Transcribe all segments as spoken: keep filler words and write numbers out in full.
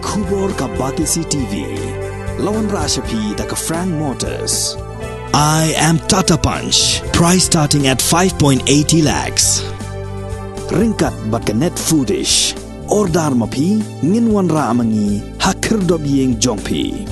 Khubor ka Batesi T V. La wanrah sha phi da ka Frank Motors. I am Tata Punch. Price starting at five point eighty lakhs. Ryngkat bad ka Net Foodish. Order ma phi, ngin wanrah ma ngi ha khyrdop ïing jong phi.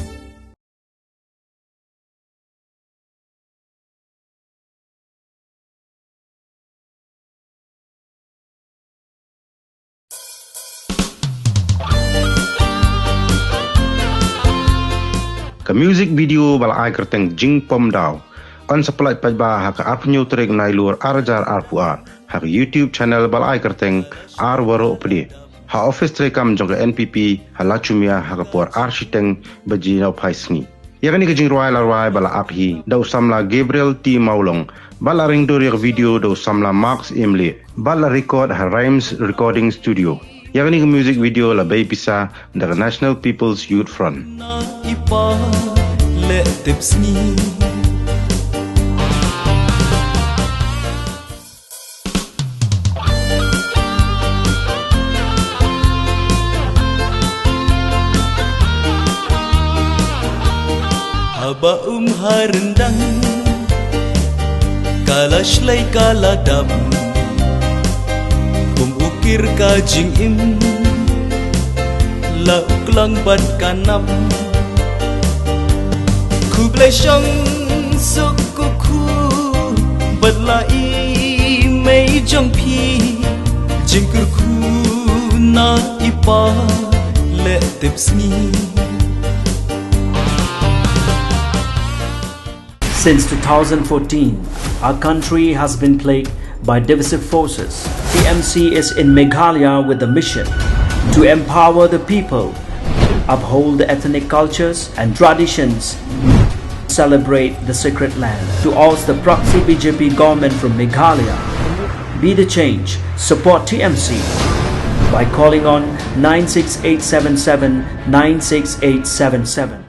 Ka music video ba la ai kyrteng Jingpom Daw yn sa pynlait paidbah ha ka arphew hynñiew tarik Nailur ar hajar arphew ar ha ka YouTube channel ba la ai kyrteng Ar Waroh Pdeng, ha office treikam jong ka N P P ha Lachumia ha ka por ar shiteng baje nohphai sngi. Ïa kane ka jingrwai la rwai bad la ak hi da u samla Gabriel T Mawlong bad la ring dur ïa ka video da u samla Mark Imlieh bad la record ha Rhymes Recording Studio. Ïa kane ka music video la bei pisa da ka National People's Youth Front. Na i pa leh tip sngi. Haba um ha ryndang, ka la shlei ka la dap, kum u kir ka jingim, la u klang bad ka nap. Khublei shong suk ko khu bad la i mei jong phi, jingkyrkhu na i pa leh tip sngi. Since two thousand fourteen, our country has been plagued by divisive forces. T M C is in Meghalaya with the mission to empower the people, uphold the ethnic cultures and traditions, celebrate the sacred land. To oust the proxy B J P government from Meghalaya, be the change, support T M C by calling on nine six eight seven seven nine six eight seven seven.